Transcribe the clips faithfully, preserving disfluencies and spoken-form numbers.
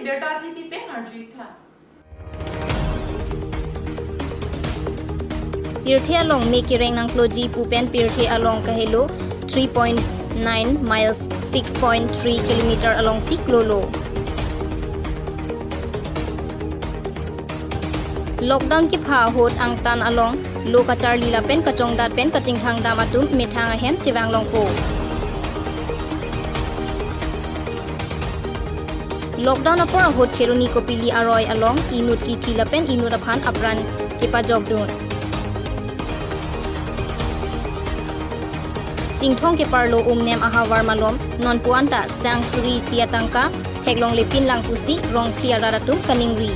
Birta Thepi pen arju-ik tha. Pirthe along me kereng nangkloji pu pen pirthe along kahelo three point nine miles, six point three kilometer alongsi klolo. Lockdown kepha ahut angtan along lo kacharli lapen kachongdat pen kachingthang dam atum methang ahem chevang longpo. Lockdown apor ahut Kheroni Kopili aroi along inut kithi lapen inut aphan apran kepajokdun. Chingthong keparlo umnem ahavar malom nonpu anta sang suri isi atangka theklongle pinlang pusi rong phli arat atum kaningri.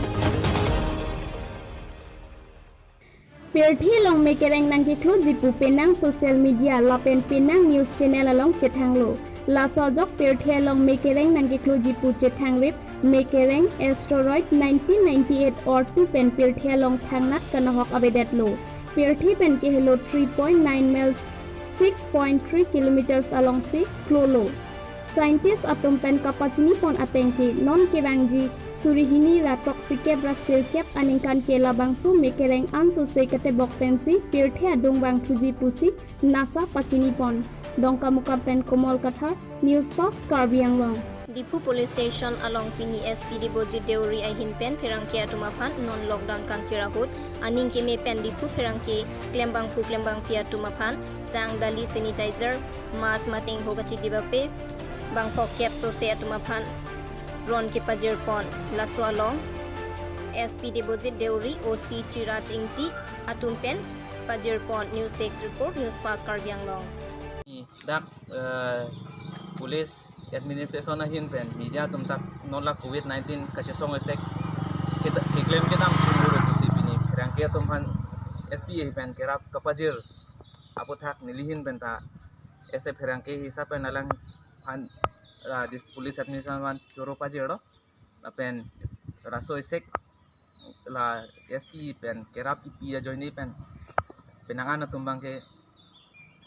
Pirthe along me kereng nangkekloji pu penang social media lapen penang news channel along chethanglo. Laso ajok pirthe along me kereng nangkekloji pu chethangrip me kereng asteroid nineteen ninety-eight ortu pen pirthe along thangnat kanahok avedetlo. Pirthe pen kehelo three point nine miles, six point three kilometers alongsi klolo. Scientist atum pen kapachinipon ateng ke non kevangji suri hini ra throksikep ra sirkep aningkan ke labangso me kereng ansose katebok pensi pirthe adung vangthuji pusi NASA pachinipon. Dongkamukam pen Komol Kathar, News Fast Karbi Anglong. Diphu Police Station along pini S P Debojit Deuri ahin pen pherangke atum aphan non lockdown kangkir ahut aning keme pen Diphu pherangke klembangphu klembangpi atum aphan sang dali sanitizer, mask mateng ho kachidi bape bangphok kep sose atum aphan ron kepajirpon. Laso along S P Debojit Deuri, O C Chiraj Ingti atum pen pajirpon. News Desk Report, News Fast Karbi Anglong. Dak, eh, police administration ahin pen media atum tak non la covid nineteen kachesong esek kita keklem kedam sumur pusi pini pherangke atum aphan S P ahin pen kerap kapajir aputhak nelihin pen ta ese pherangke hisap pen alangphan, ah, dis police administration aphan choro pajirlo. Lapen laso esek la S P pen kerap kipi ajoine pen penang an atum abangke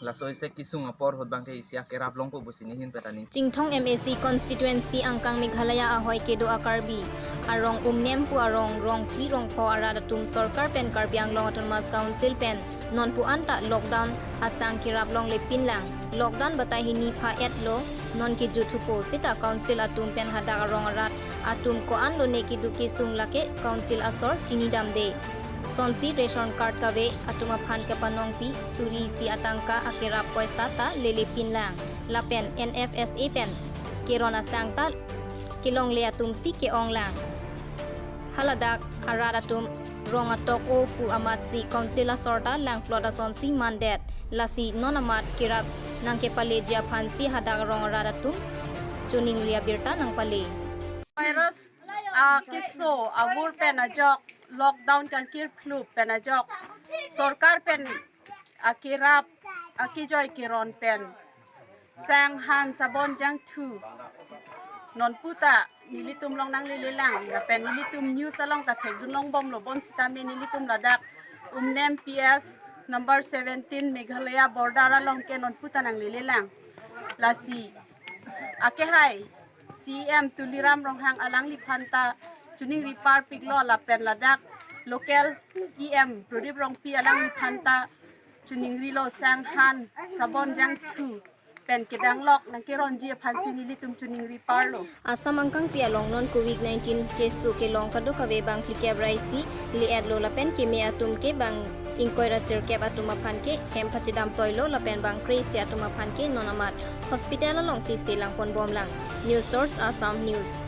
laso esek kesung apor ahut abangke isi akerap longpo pusi nelihin pen ta ning. Chinthong M A C constituency angkang Meghalaya ahoi kedo a-Karbi arong umnem pu arong rong phli rong pho arat atum sorkar pen Karbi Anglong Autonomous Council pen nonpu anta lockdown asang kerap longle pinlang. Lockdown batai hini pha-etlo, non kejut thupo seta council atum pen hadak arong arat atum ko-an lone keduk kesung lake council asor chinidamde. Sonsi ration card kave atum aphan kapanongpi suri isi atangka akerap poisa ta lele pinlang. Lapen N F S A pen keron asang ta kelongle atumsi ke-onglang. Haladak arat atum rong atok-o pu amatsi council asor ta langplot asonsi mandet. Lasi non amat kerap nangkepaleji aphansi hadak rong arat atum choningri abirta nangpale. Virus, ah, keso avur pen ajok, lockdown kangkir phlu pen ajok, sorkar pen akerap akejoi keron pen sang han sabon jangthu nonpu ta nelitum along nanglelelang, lapen nelitum news along ta thekdun longbomlo, bonsitame nelitum ladak Umnem P S number seventeen Meghalaya border along ke nonpu ta nanglelelang. Lasi akehai C E M Tuliram Ronghang alangliphan ta choningri parpiklo, lapen ladak local E M Pradip Rongpi alangliphan ta choningrilo, sang han sabon jangthu pen kedanglok nangkeronji aphansi nelitum choningri parlo. Assam angkangpi along non covid nineteen keso kelong kadokave bang phlikep ra isi le-etlo lapen keme atum ke bang ingkoi ra sirkep atum aphan ke hem pachedam toilo lapen bang kre-isi atum aphan ke non amat hospital alongsi se langponbomlang. News source, Assam News.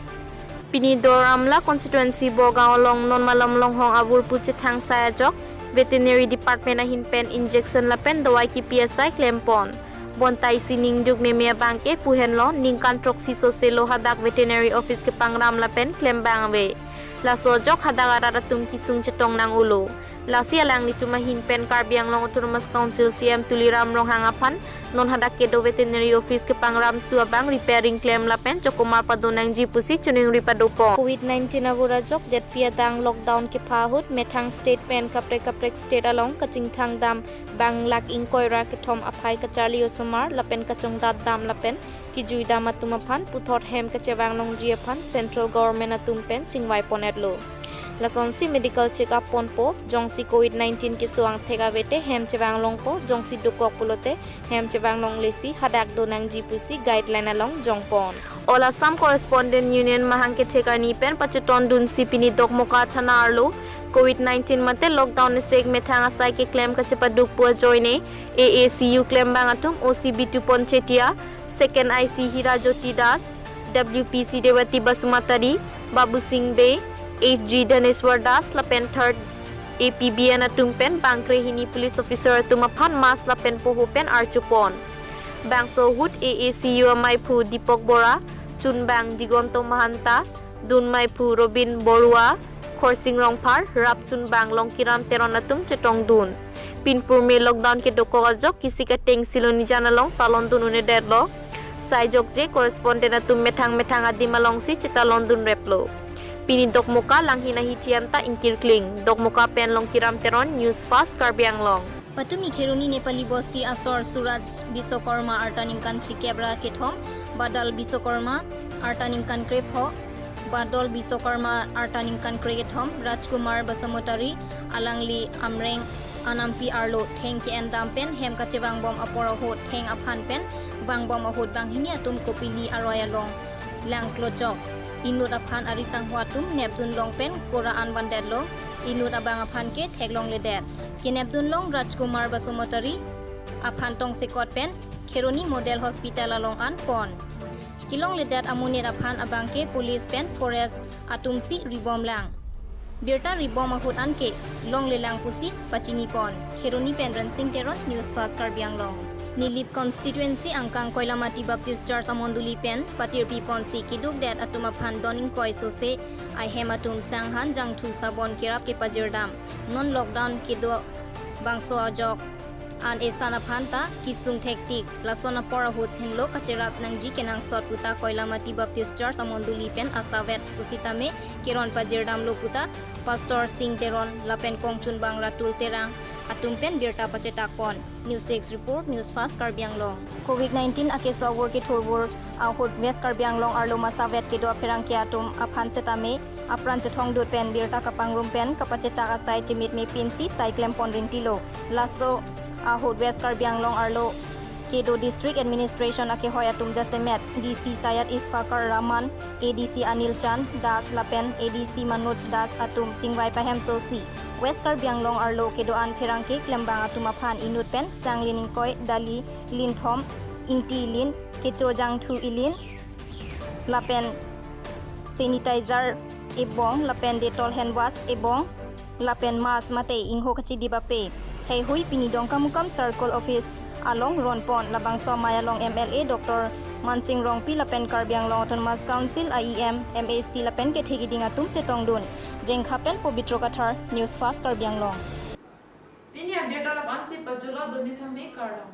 Pini Doramla constituency Bogaon along non malom longhong avur pu chethang sai ajok veterinary department ahin pen injection lapen dawai kipi asai klempon. Bonta isi ningduk meme abangke pu henlo, ningkan throksi soselo hadak veterinary office kepangram lapen klembang ave. Laso ajok hadak arat atum kesung chetong nang-olo. Lasi alanglitum ahin pen Karbi Anglong Autonomous Council C E M Tuliram Ronghang aphan Non hadak kedo veterinary office kepangram su abang repairing klem lapen chokomar padonangji pusi choningri padopon. Covid nineteen avur ajok detpi adang lockdown kepha ahut methang state pen kaprek kaprek state along kachingthang dam bang lakh ingkoi ra kethom aphai kacharli osomar lapen kachongdat dam lapen kejui dam atum aphan puthot hem kachevang longji aphan central government atum pen chingvai pon-etlo. Lasonsi medical check up ponpo, jongsi covid nineteen keso angthek ave te hem chevang longpo, jongsi dokok pulote hem chevang longle si hadak donangji pusi guideline along jongpon. All Assam Correspondent Union mahang kethek arni pen pachetondunsi pini Dokmoka thana arlo covid nineteen mate lockdown esek methang asai keklem kachepaduk pu ajoine A A C U klembang atum O C Bitupon Chetia, Second I C Hira Jyoti Das, W P C Dewati Basumatary, Babu Singh Bey, H G Dhaneswar Das lapen Third A P B N atum pen bangkre hini police officer atum aphan mask lapen poho pen archupon. Bangso ahut A A C U amaiphu Deepak Bora, chunbang Digonto Mahanta, dunmaiphu Robin Borua, Khorsing Rongphar, rapchunbang Longkiram Teron atum chetongdun. Pinpurme lockdown kedokok ajok kisik ateng Silonijan along talondun un'edetlo. Sai jokje correspondent atum methang methang adim alongsi chetalondunreplo. Pini Dokmoka langhin ahithi anta ingkirkling. Dokmoka pen Longkiram Teron, News Fast Karbi Anglong. Patumi Kheroni Nepali Bosti asor Suraj Biswakarma arta ningkan phlikep ra kethom, Badal Biswakarma arta ningkan krepho, Badal Biswakarma arta ningkan krekethom, Rajkumar Basumatary alangli Amreng anampi arlo theng ke-en dam pen hem kachevangbom apor ahut theng aphan pen vangbom ahut banghini atum kopili aroi along langklojok. Inut aphan ari sangho atum nepdun long pen kora an vandetlo. Inut abang aphan ke theklongledet. Kenepdun long Rajkumar Basumatary aphan tongsekot pen Kheroni Model Hospital along an pon. Kelongledet amonit aphan abang ke police pen forest atum si ribom lang. Birta ribom ahut anke longlelang pusi pachinipon. Kheroni pen Rensing Teron, News Fast Karbi Anglong. Nilip constituency angkang Koilamati Baptist Church amondoli pen patirpiponsi kedukdet atum aphan don ingkoi sose ahem atum sanghan jangthu sabon kerap kepajirdam. Non lockdown kedo bangso ajok an esan aphan ta kesung thektik. Lason apor ahut henlo kacherap nangji kenangsot puta Koilamati Baptist Church amondoli pen asavet pusitame keron pajirdamlo puta Pastor Singh Teron lapen kongchunbang Ratul Terang atum pen birta pachetakpon. News Desk Report, News Fast Karbi Anglong. Covid nineteen akeso avur kethurbur ahut West Karbi Anglong arlo masavet kedo apherangke atum aphan setame apran chethongdut pen birta kapangrum pen kapachetak asai chemitme pinsi sai klempon rintilo. Laso ahut West Karbi Anglong arlo kedo District Administration akehoi atum jasemet D C Syed Ishfaqur Rahman, A D C Anil Chand Das lapen A D C Manoj Das atum chingvai pahemsosi West Karbi Anglong arlo kedo-an pherangke klembang atum aphan inut pen sanglin ingkoi, dali linthom, ingti ilin, kecho jangthu ilin lapen sanitizer ebong lapen Dettol hand wash ebong lapen mask mate ingho kachidip ape. Heihui pini Dongkamukam Circle Office along ronpon, labangso amei along M L A Doctor Mansing Rongpi lapen Karbi Anglong Autonomous Council a E M, M A C lapen kethe kiding atum chetongdun. Jengkha pen Pobitro Kathar, News Fast Karbi Anglong. Pini abirta la-an si pajutlo, doni tame kardom.